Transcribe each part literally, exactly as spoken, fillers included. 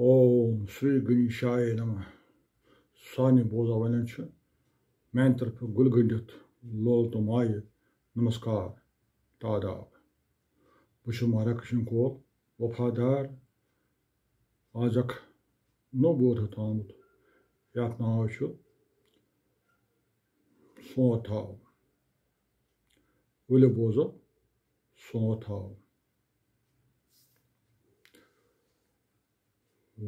اوم شری گنیشایہ نمہ۔ سانہِ بوزاوانٮ۪ن چھُ میانہِ طرفہٕ گُلہِ گٔنڈِتھ لول تہٕ مایہِ نمسکار تہٕ آداب۔ بہٕ چھُس مہراج کشن کول وفادار۔ آز اکھ نوٚو بوتھ تھوٚومُت، یتھ ناو چھُ سونٛتھ تھاو۔ ؤلِو بوزو سونٛتھ تھاو۔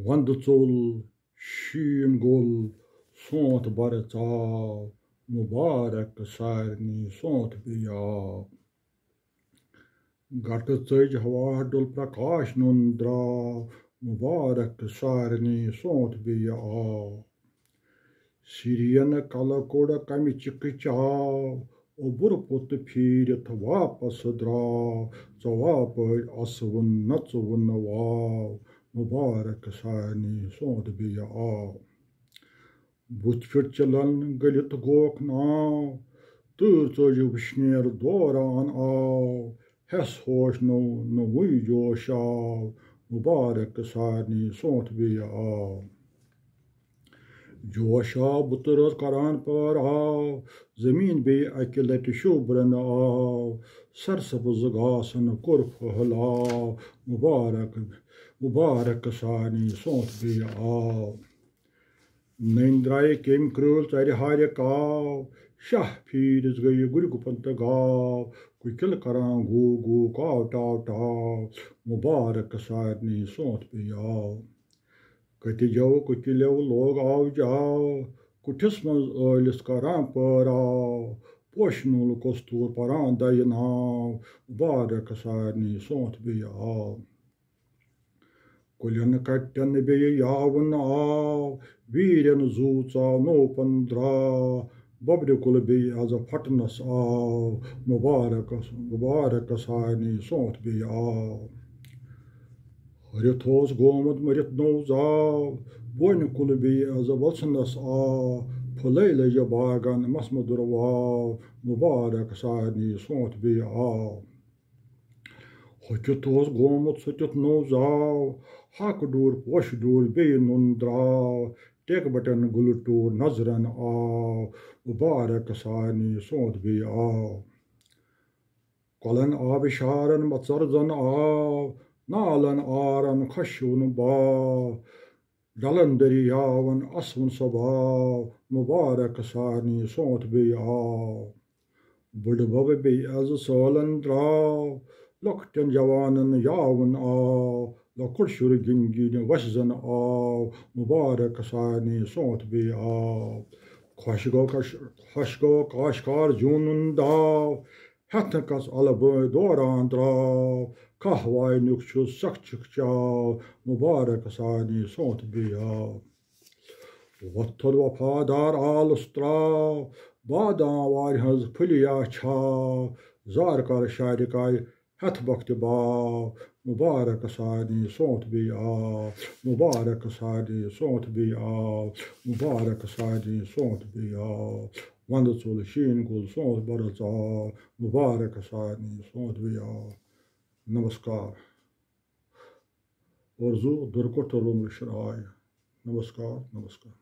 وندٕ ژوٚل، شیٖن گوٚل، سونٛتھ برٕ ژاو، مُبارک سارنٕے سونٛتھ بیٚیہِ آو۔ گٹہٕ ژٔج ہوا ڈوٚل پرکاش نُن درٛاو، مُبارک سارنٕے سونٛتھ بیٚیہِ آو۔ سِرین کلہٕ کوٚڑ کمہِ چِکہٕ چاو، اوٚبُر پوٚت پھیٖرِتھ واپس درٛاو، ژواو پٲٹھۍ اسوُن نژوُن واو، مُبارک سارنٕے سونٛتھ بیٚیہِ آو۔ بُتھۍ پھیُر چِلن گٔلِتھ گوکھ ناو، تۭر ژٔج وٕشنیر دوران آو، ہٮ۪س ہوش نوٚو نوٚوُے جوش آو، مُبارک سارنٕے سونٛتھ بیٚیہِ آو۔ جوش آو بُتہٕ رٲژ کران پٲراو، زٔمیٖن بیٚیہِ اکہِ لٹہِ شوٗبرن آو، سرسبز گاسن کوٚر پھٔہلاو، مُبارک، مُبارک سارنٕے سونٛتھ بیٚیہِ آو۔ نٔنۍ درٛایہِ کیٚمۍ کرٛٲل ژرِ ہارِ کاو، شاہ پھیٖرِس گٔیہِ گُرۍ گُپن تہٕ گاو، کُکِل کران گوٗ گوٗ کاو ٹاو ٹاو، مُبارک سارنٕے سونٛتھ بیٚیہِ آو۔ کتہِ جو کُکِلیو لوگ آو جاو، کُٹھِس منٛز ٲلِس کران پٲراو، پوشہٕ نوٗل کستوٗر پران دَیہِ ناو، مُبارک سارنٕے سونٛتھ بیٚیہِ آو۔ کُلٮ۪ن کٹٮ۪ن بیٚیہِ یاوُن آو، ویٖرٮ۪ن زُو ژاو نوپن درٛاو، بۄبرِ کُل بیٚیہِ از پھٹنس آو، مُبارک، مُبارک سارنٕے سونٛتھ بیٚیہِ آو۔ رِتھ اوس گومُت مٔرِتھ نوٚو زاو، بونہِ کُل بیٚیہِ از وۄژنس آو، پھُلے لٔجہِ باغن مس مُدُر واو، مُبارک سارنٕے سونٛتھ بیٚیہِ آو۔ ہۄکھِتھ اوس گومُت سُہ تیُتھ نوٚو زاو، ہاکہٕ ڈوٗر پوشہٕ ڈوٗر بیٚیہِ نُن درٛاو، ٹیکہٕ بٹن گُلہٕ ٹوٗر نظرن آو، مُبارک سارنٕے سونٛتھ بیٚیہِ آو۔ کۄلن آبشارن مژرزن آو، نالن آرن خۄشوُن باو، ڈلن دٔریاون اسوُن سۄ باو، مُبارک سارنٕے سونٛتھ بیٚیہِ آو۔ بُڈٕ بب بیٚیہِ از سٲلن درٛاو، لۄکٹٮ۪ن جوانن یاوُن آو، لۄکُٹ شُر گِنٛدِ گِنٛدِ وۄسہِ زن آو، مُبارک سارنٕے سونٛتھ بیٚیہِ آو۔ خۄش گوٚو کش-، خۄش گوٚو کاشکار زیوٗنُن داو، ہٮ۪تھ نہٕ کس الہٕ بٲنۍ دوران درٛاو، کاہ واینُک چھُ سکھ چھِکھ چاو، مُبارک سارنٕے سونٛتھ بیٚیہِ آو۔ وۄتھُن وفادار آلُس ترٛاو، بادام وارِ ہٕنٛز پھُلیا چھاو، زارٕ کر شارِ کاوِ ہٮ۪تھ بۄختہِ باو، مُبارک سارنٕے سونٛتھ بیٚیہِ آو، مُبارک سارنٕے سونٛتھ بیٚیہِ آو، مُبارک سارنٕے سونٛتھ بیٚیہِ آو۔ وندٕ ژوٚل شیٖن گوٚل سونٛتھ برٕ ژاو، مُبارک سارنٕے سونٛتھ بیٚیہِ آو۔ نمسکار۔ اُردو درکوٹ رومل شرآے۔ نمسکار، نمسکار۔